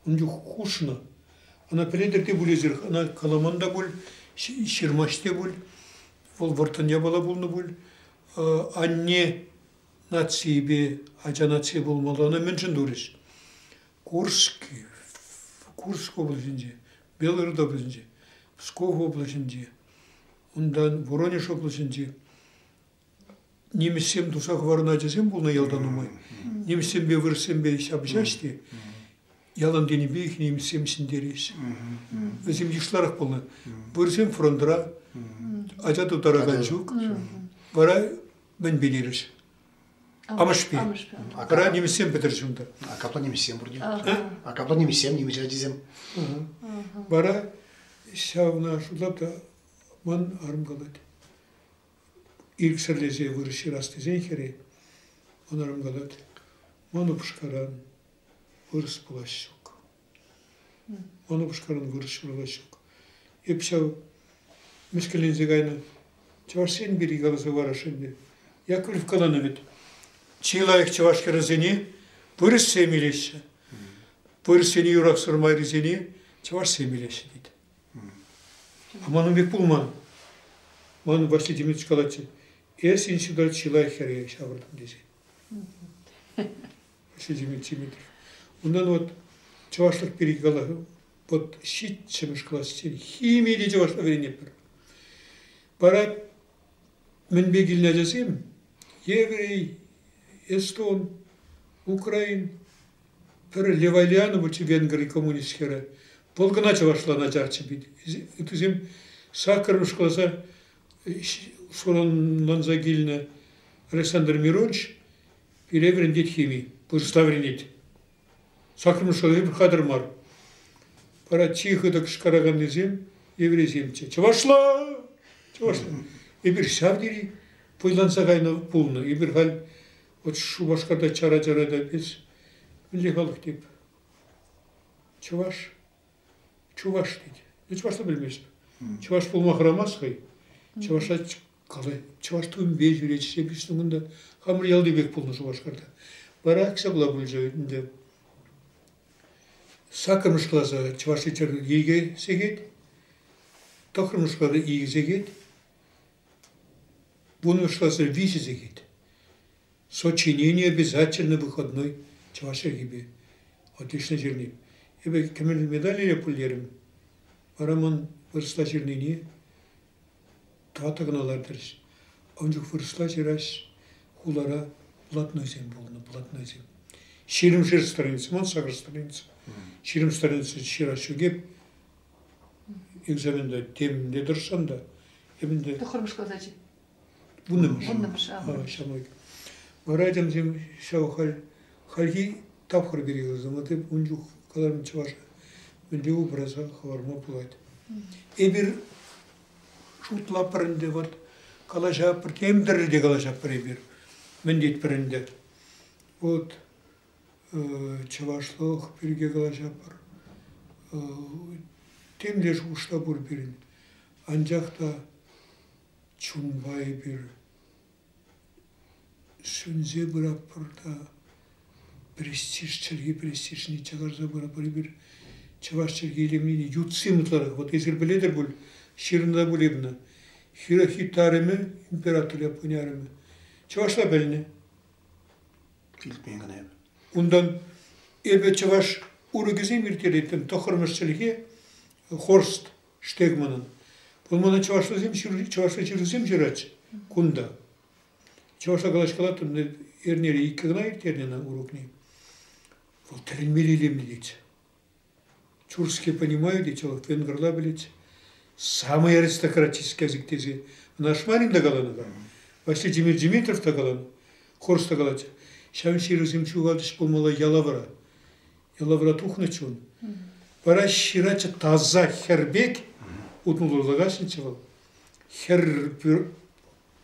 Ун чух хушнӑ. Ӑна пӗлетӗр те пуль эсир, ӑна каламан та пуль, ҫырмасть те пуль. Вӑл вӑрттӑн япала пулнӑ пуль. Анне нацийӗпе ача нацийӗ пулмалла. Ӑна мӗншӗн турӗҫ? Курск, Курск облаҫӗнче, Белгород облаҫӗнче, Псков облаҫӗнче, унтан Воронеж облаҫӗнче нимӗҫсем туса хӑварнӑ ачасем пулнӑ ялта нумай. Нимӗҫсемпе вырӑссемпе ҫапӑҫаҫҫӗ те ялан тенӗ пекех нимӗҫсем ҫӗнтереҫҫӗ. Вӗсем йышларах пулнӑ. Вырӑссем фронтра, ача тутаракан ҫук. Вара мӗнпе терӗҫ? Амӑшпе. Вара нимӗҫсем пӗтӗрчӗ унта. А капла нимӗҫсем пурте. А капла нимӗҫсем, нимӗҫ ачисем. Вара ҫавна шутлап та ман арӑм калать. Ирӗксӗрлесе вырӑс ҫырас тесен хӗре, ман арӑм калать, ман упӑшкаран вырӑс пулас ҫук. Ман упӑшкаран вырӑс ҫуралас ҫук. Эп ҫав мӗскӗнленсе кайнӑ чӑвашсен пирки каласа парасшӑн ӗнтӗ. Яковлев каланӑ вӗт, чи лайӑх чӑваш хӗрӗсене вырӑссем илеҫҫӗ. Вырӑссене юрахсӑр майрисене чӑвашсем илеҫҫӗ тет. А ман ун пек пулман. Ман Василий Дмитриевич калатчӗ, эс института чылай хӗре ҫавӑртӑм тесе. Василий Дмитриевич. Унтан вот чӑвашлӑх пирки кала, вот ҫиччӗмӗш класчен хими те чӑвашла вӗренетпӗр. Вара мӗнпе килнӗ ачасем еврей, эстон, украин, Пӗр Левальянович Венгри коммунист хӗрӗ. Вӑл кӑна чӑвашла начарччӗ пит. Ыттисем саккӑрмӗш класа суранланса килнӗ Александр Миронович пире вӗрентет хими, вырӑсла вӗренет. Саккӑрмӗш класа эпир хатӗр мар. Вара чи хытӑ кӑшкӑраканнисем еврейсемччӗ. Чӑвашла! Чӑвашла! Эпир ҫав тери вӑйланса кайнӑ пулнӑ. Эпир халь Вот Шупашкарта чара-чара та эс мӗнле халӑх теп. Чӑваш, чуваш тет. Ну, чӑвашла пӗлмест. Чӑваш пулма хӑрамасть хӑй. Чӑвашла калай, чӑваш тумпе ҫӳрет, ҫепӗҫнӗ кунта. Хамӑр ялти пек пулнӑ Шупашкарта. Вара ҫапла пулчӗ ӗнтӗ. Саккӑрмӗш класа чӑваш литератури икӗ сехет, тӑххӑрмӗш класа икӗ сехет, Вуннӑмӗш класра виҫӗ сехет. Сочинение обязательно выходной чӑваш чӗлхипе. Отлично ҫырни. Эпӗ кӗмӗл медаль иле пуль Вара ман вырӑсла ҫырнине тӑватта кӑна лартрӗҫ. Ун чух вырӑсла ҫыраҫ хулара блатнойсем пулнӑ, блатнойсем. Ҫирӗмшер страница, ман сакӑр страница. 20 страница ҫырас ҫук эп. Экзаменте темле тӑрӑшсан та эп ӗнтӗ... Тӑххӑрмӗш класс ачи. Вуннӑмӗш. Вуннӑмӗш, Ҫамрӑк. Вара этемсем ҫав халь хальхи тапхӑр пирки каласан, эп ун чух каларӑм чӑваша мӗнле упраса хӑварма пулать. Эпир шутлатпӑр ӗнтӗ вот калаҫатпӑр, тем тӗрлӗ те калаҫатпӑр эпир. Мӗн тетпӗр ӗнтӗ. Вот чӑвашлӑх пирки калаҫатпӑр. Темле шухӑш та пур пирӗн. Анчах та чунпа эпир сӳнсе пыратпӑр та престиж чӗлхи престижне чакарса пыратпӑр. Эпир чӑваш чӗлхи илемлине ютсем ытларах. Вот эсир пӗлетӗр пуль, ҫырнӑ та пуль эпнӗ. Хирохито арӑмӗ, император Япони арӑмӗ, чӑвашла пӗлнӗ. Илтмен кӑна эп. Унтан эпӗ чӑваш урокӗсем ирттереттӗм, тӑххӑрмӗш чӗлхе Хорст Штегманӑн. Вӑл мана чӑвашласем чӑвашла ҫырусем ҫыратчӗ кунта. Чӑвашла калаҫкалаттӑм, эрнере иккӗ кӑна ирттернӗ ӑна урокне. Вӑл тӗлӗнмелле илемлӗ тетчӗ. Чурский понимаю тет, вӑл венгрла пӗлет. Самый аристократический язык тесе. Ӑна Шмарин та каланӑ та, Василий Дмитриев та каланӑ, Хорст та калать. Ҫав ҫырусем ҫухалчӗҫ пулмалла Ялавра. Ялавра тухнӑччӗ ун. Вара ҫыратчӗ таса хӗр пек, утмӑл каҫнӑччӗ вӑл, хӗр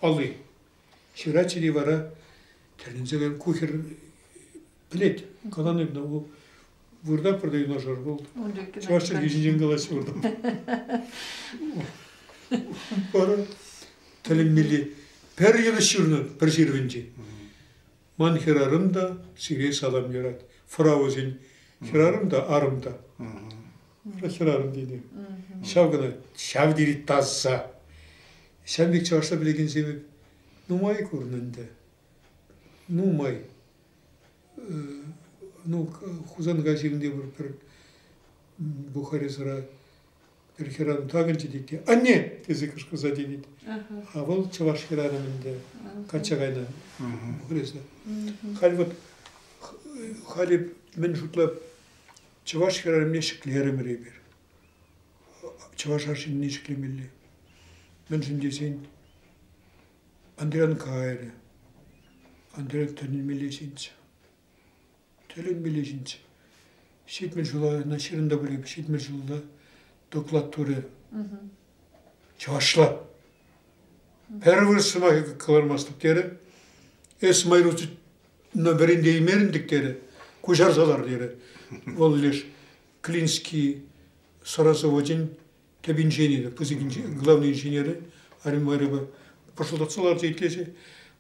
алли. Ҫыратчӗ те вара тӗлӗнсе кайрӑм, ку хӗр пӗлет, каланӑ вӑл выртатпӑр та юнашар вӑл. Чӑваш чӗлхи ҫинчен калаҫса выртам. Вара тӗлӗнмелле пӗр йӑнӑш ҫырнӑ пӗр ҫырӑвӗнче. Ман хӗрарӑм та сире салам ярать. Фраузен. Хӗрарӑм та, арӑм та. Хӗрарӑм тени. Ҫав кӑна ҫав тери таса. Ҫав пек чӑвашла пӗлекенсем нумай курнӑ ӗнтӗ. Нумай. Ну, Хусанкай ҫырнипе пӗр Бухарестра пӗр хӗрарӑм такӑнчӗ тет те «Анне!» тесе кӑшкӑрса тенет. А вӑл чӑваш хӗрарӑм ӗнтӗ, качча кайнӑ Бухареста. Халь вот халӗ мӗн шутлап, чӑваш хӗрарӑмне ҫӗклерӗмӗр эпир. Чӑваш арҫынни ҫӗклемелле. Мӗншӗн тесен Андриян кайрӗ. Андриян тӗлӗнмелле ҫынччӗ. Тӗлӗнмелле ҫынччӗ. 70 ҫула ӑна ҫырӑнта пӗлеп, 70 ҫулта доклад турӗ. Чӑвашла. Пӗр вырӑс сӑмахӗ кӑлармастӑп терӗ. Эс майру вӗрентеймерӗн тӗк терӗ. Куҫарса лар терӗ. Вӑл леш Клинский сӑра завочӗн тӗп инженерӗ, пысӑк главный инженерӗ Аримарева пӑшӑлтатса ларчӗ итлесе.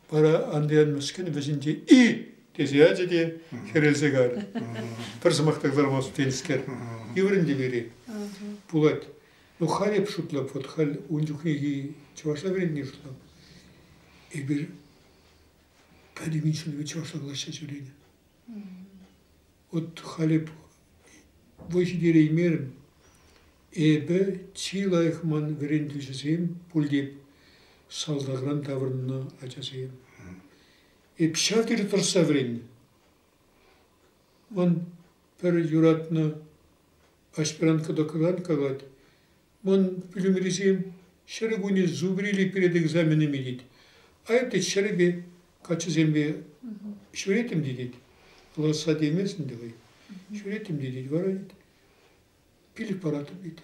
Вара Андриян Мӗскӗн вӗҫӗнче «И!» тесе ячӗ те хӗрелсе кайрӗ. Пӗр сӑмах та кӑлармасть тенӗскер. Йывӑр ӗнтӗ пире. Пулать. Ну, халь эп шутлап, вот халь ун чухнехи чӑвашла вӗренни шутлап. Эпир пӗтӗм ҫулӗпе чӑвашла калаҫса ҫӳренӗ. Вот халӗ вӑй ҫитереймерӗм. Эпӗ чи лайӑх ман вӗрентӳҫӗсем пуль теп салтакран таврӑннӑ ачасем. Эп ҫав тери тӑрӑшса вӗреннӗ. Ман пӗр юратнӑ аспирантка докторант калать, Ман пӳлӗмрисем ҫӗрӗ-кунӗ зубрили перед экзаменами тет. А эп тет ҫӗрӗпе каччӑсемпе ҫӳреттӗм те тет. Класса темесӗн те хӑй. Ҫӳреттӗм те тет. Вара тет, пилӗк параттӑм тет.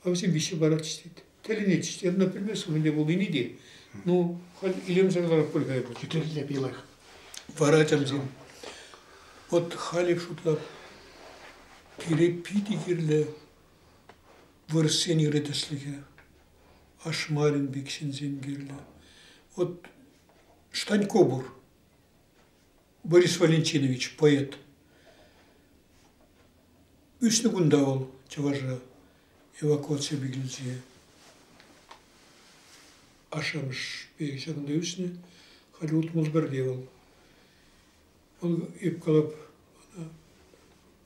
А вӗсем виҫҫӗ паратчӗҫ тет. Тӗлӗнетчӗҫ те, ӑна пӗлместӗм мӗнле пулнине те. Ну, халь илемсӗр ларать пуль-ха эпӗ. Хитрелле пилӗк. Вара ачамсем, вот халь шутлап, пире питӗ кирлӗ Вырӑссен ырӑ тӗслӗхӗ Ашмарин пек ҫынсем кирлӗ. Вот Штанько пур, Борис Валентинович, поэт. Ӳснӗ кунта вӑл чӑваша эвакуаципе килсе. Ашшӗ-амӑшпе ҫакӑнта ӳснӗ, халь 61-те вӑл. Вӑл эп калап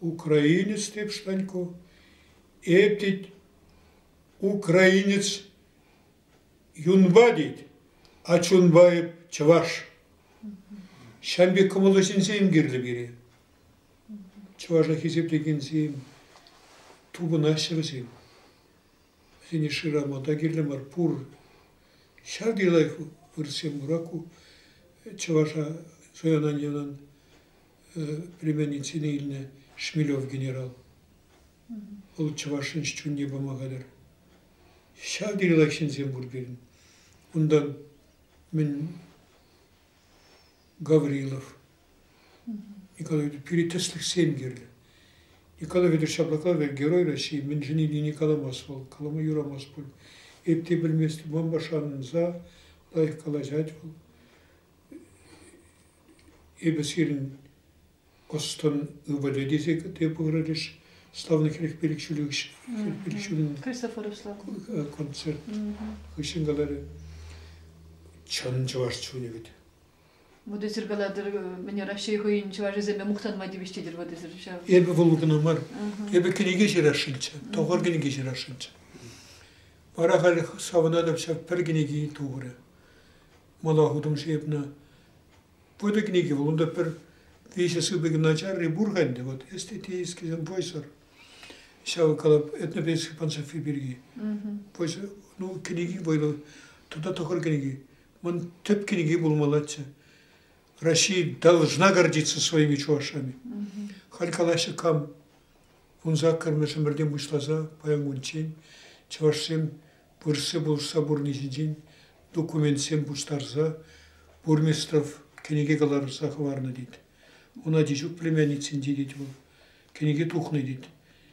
украинец теп Штанько. Эп тет украинец юнпа тет, а чунпа эп чӑваш. Ҫавӑн пек кӑмӑллӑ ҫынсем кирлӗ пире. Чӑваша хисеплекенсем тупӑнаҫҫӗ вӗсем. Вӗсене шырама та кирлӗ мар, пур. Ҫав тери лайӑх вырӑссем пур. Ку чӑваша Зоя Ананьевнан племянницине илнӗ Шмелев генерал. Вӑл чӑвашӑн чунне пама хатӗр. Ҫав тери лайӑх ҫынсем пур пирӗн. Унтан мӗн Гаврилов. Николай пире тӗслӗхсем кирлӗ. Николай Федорович ҫапла калать, герой России мӗншӗн илнине каламасть вӑл, калама юрамасть пуль. Эп те пӗлместӗп, манпа шанӑнса лайӑх калаҫать вӑл. Эпӗ сирӗн ӑс-тӑн ывӑлӗ тесе те пӑхрӗҫ. Славный 45 ҫулӗ 45 ҫулӗн Христофоров Слав. концерт хыҫҫӑн каларӗ. Чӑн чӑваш чунӗ вӗт. Вот эсир калатӑр, мӗне Раҫҫей хӑйӗн чӑвашӗсемпе мухтанма тивӗҫ тетӗр вот эсир ҫав. Эпӗ вӑл кӑна мар. Эпӗ кӗнеке ҫырасшӑнччӗ, тӑхӑр кӗнеке ҫырасшӑнччӗ. Вара халь савӑнатӑп ҫав пӗр кӗнеки тухрӗ. Мала хутӑм ҫырнӑ Пытӑ кӗнеки вӑл унта пӗр виҫӗ сыпӑкӗ начарри пур-ха ӗнтӗ. Вот эстетический вӑйсӑр. Ҫав калап этнопедагогический философи пирки. Вӑйсӑр, ну, кӗнеки вӑйлӑ. Тата тӑхӑр кӗнеки. Ман тӗп кӗнеки пулмаллаччӗ. Россия должна гордиться своими чувашами. Халь калаҫҫӗ кам 18-мӗш ӗмӗртен пуҫласа паян кунччен чӑвашсем вырӑссе пулӑшса пурӑнни ҫинчен документсем пуҫтарса Бурмистров кӗнеке кӑларса хӑварнӑ тет. Ун ачи ҫук племянницинче тет вӑл. Кӗнеке тухнӑ тет.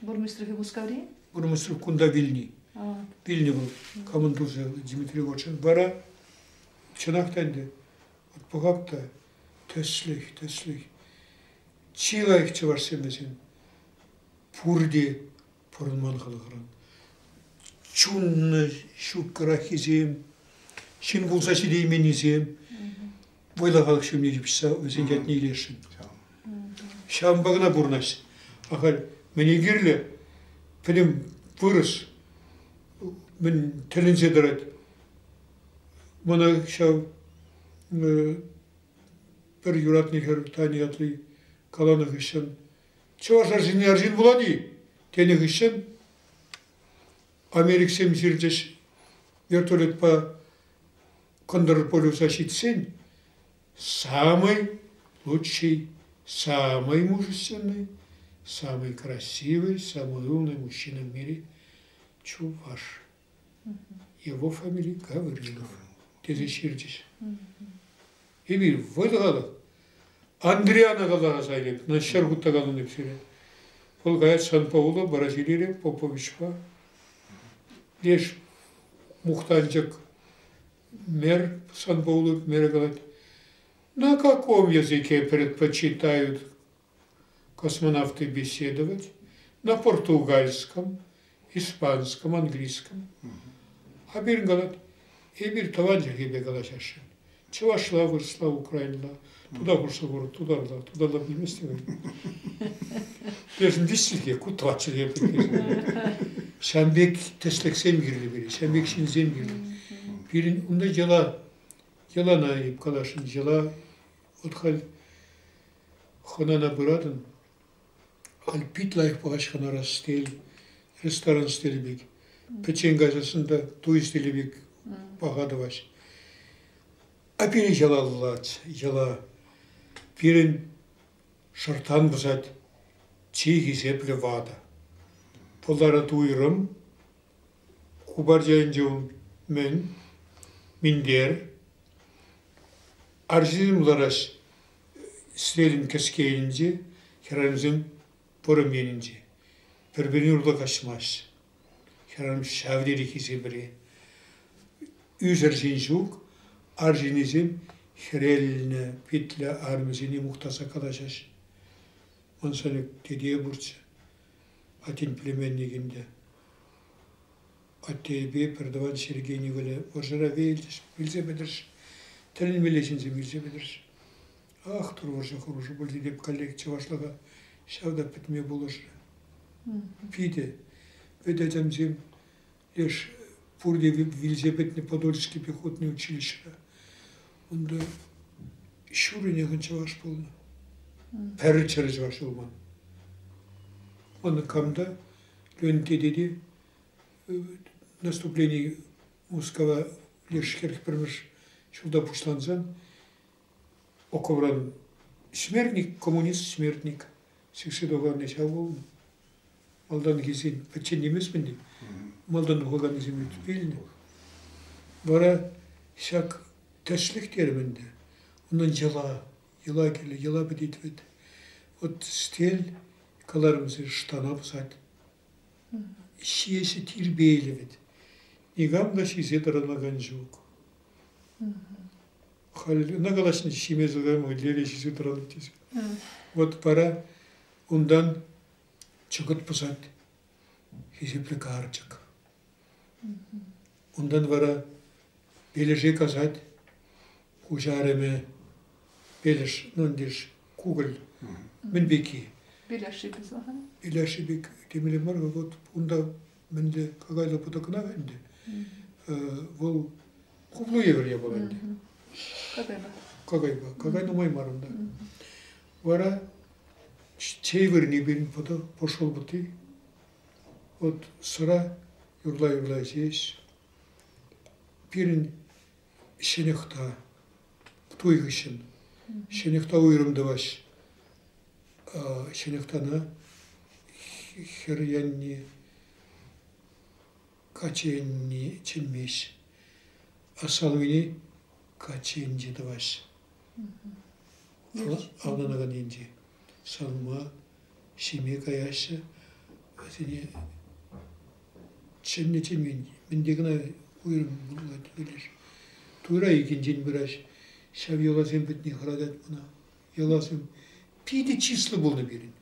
Бурмистров Мускаври? Бурмистров кунта вилни. Вилнӗ вӑл. Камӑн тусӗ Дмитрий Егорович. Вара чӑнах та ӗнтӗ вот пӑхап та тӗслӗх, тӗслӗх. Чи лайӑх чӑвашсем вӗсем. Пурте пурӑнман халӑхран. Чунлӑ ҫуккӑраххисем, ҫын пулса ҫитейменнисем вӑйлӑ халӑх ҫумне ҫыпҫса вӗсен ятне илесшӗн. Ҫавӑнпа кӑна пурӑнаҫҫӗ. Ахаль мӗне кирлӗ пӗтӗм вырӑс мӗн тӗлӗнсе тӑрать. Мана ҫав пӗр юратнӑ хӗр Таня ятли каланӑ хыҫҫӑн чӑваш арҫынни арҫын пулать-и тенӗ хыҫҫӑн Америксем ҫырчӗҫ вертолетпа Кӑнтӑр полюса ҫитсен самый лучший, самый мужественный, самый красивый, самый умный мужчина в мире чуваш. Его фамилия Гаврилов тесе ҫырчӗҫ. Эпир вӑйлӑ Андриана каласа илеп, на ҫӗр хутта каланӑ сире. Вӑл каять Сан-Пауло, Бразилире, Поповичпа. Леш мухтанчӑк мэр Сан-Пауло мэрӗ калать, на каком языке предпочитают космонавты беседовать? На португальском, испанском, английском. А пирӗн калать, эпир тӑван чӗлхепе калаҫасшӑн. Чӑвашла, вырӑсла, украинла. Туда хушса кур, тутарла, тутарла пӗлместӗн. Лешӗн виҫ чӗлхе, ку тӑват чӗлхе Ҫавӑн пек тӗслӗхсем кирлӗ пире, ҫавӑн пек ҫынсем кирлӗ. Пирӗн унта йӑла, йӑлана эп каласшӑн, йӑла вот халь хӑнана пыратӑн, халь пит лайӑх пӑхаҫ хӑнара сӗтел, ресторан сӗтелӗ пек. Пӗччен кайсассӑн та туй сӗтелӗ пек паха тӑваҫ. А пирӗн йӑлаллать, йӑла. Пирӗн шӑртан пӑсать чи хисеплӗ ватӑ. Пултарать уйрӑм, Хупарча ун мӗн, минтер. Арҫынсем лараҫ сӗтелӗн кӗске енче, хӗрарӑмсем вӑрӑм енӗнче. Пӗр-пӗрин урлӑ каҫмасть. Хӗрарӑм ҫав тери хисепре. Ӳсӗр ҫын ҫук, арҫыннисем хӗрелнӗ питлӗ арӑмӗсене мухтаса калаҫаҫҫӗ. Ман Санюк тете пурччӗ. Аттен племянникӗ ӗнтӗ. Аттепе пӗртӑван Сергей Николаев вӑрҫӑра вилчӗҫ, вилсе пӗтӗрӗҫ. Тӗлӗнмелле ҫынсем вилсе пӗтӗрӗҫ. Ах, тур вӑрҫӑ хӑрушӑ пулчӗ теп каллех чӑвашлӑха ҫав та пӗтме пулӑшрӗ. Питӗ. Вӗт ачамсем леш пурте вилсе пӗтнӗ Подольский пехотный училищӗре. Унта ҫуррине чӑваш пулнӑ. Пӗр чӗрӗ чӑваш юлман. Ман кам та Леонид тете те наступлени Мускава леш 41-мӗш ҫулта пуҫлансан окопран смертник, коммунист смертник сиксе тухаканни ҫав пулнӑ. Малтанхисен пӗччен теместпӗн те, малтан тухаканнисем вилнӗ. Вара ҫак тӗслӗх терӗм ӗнтӗ. Унӑн йӑла, йӑла кирлӗ, йӑла пӗтет вӗт. Вот стель кӑларӑмсӑр штана пӑсать. Ҫиесӗ тирпейлӗ вӗт. Никам та ҫисе тӑранакан ҫук. Халь ӑна калаҫнӑ ҫимесӗр лере ҫисе тӑранать тесе. Вот вара унтан чӑкӑт пӑсать хисеплӗ карчӑк. Унтан вара пелӗше касать хуҫа арӑмӗ пелӗш, ну ӗнтӗш кукӑль мӗн пекки. Беляши пек Беляши пек темелле мар, вот унта мӗнле какайлӑ пӑтӑ кӑна ӗнтӗ. Вӑл хуплу евӗр япала ӗнтӗ. Какайпа. Какайпа. Какай нумай мар унта. Вара чей вырӑнне пирӗн пӑтӑ, пошол пӑтти. Вот сӑра юрла-юрла ҫеҫ. Пирӗн ҫӗнӗхта, туй хыҫҫӑн ҫӗнӗхта уйрӑм тӑваҫ. Ҫӗнӗхтана хӗр янни, каччӑ янни чӗнмест. А салмине каччӑ енче тӑваҫ. Авланакан енче. Салма ҫиме каяҫҫӗ. Вӗсене чӗннӗ чӗнмен. Мӗнте кӑна уйрӑм пулать вилӗш. Туйра иккенчен пыраҫ. Ҫав йӑласем пӗтни хӑратать мана. Йӑласем питӗ чыслӑ пулнӑ пирӗн.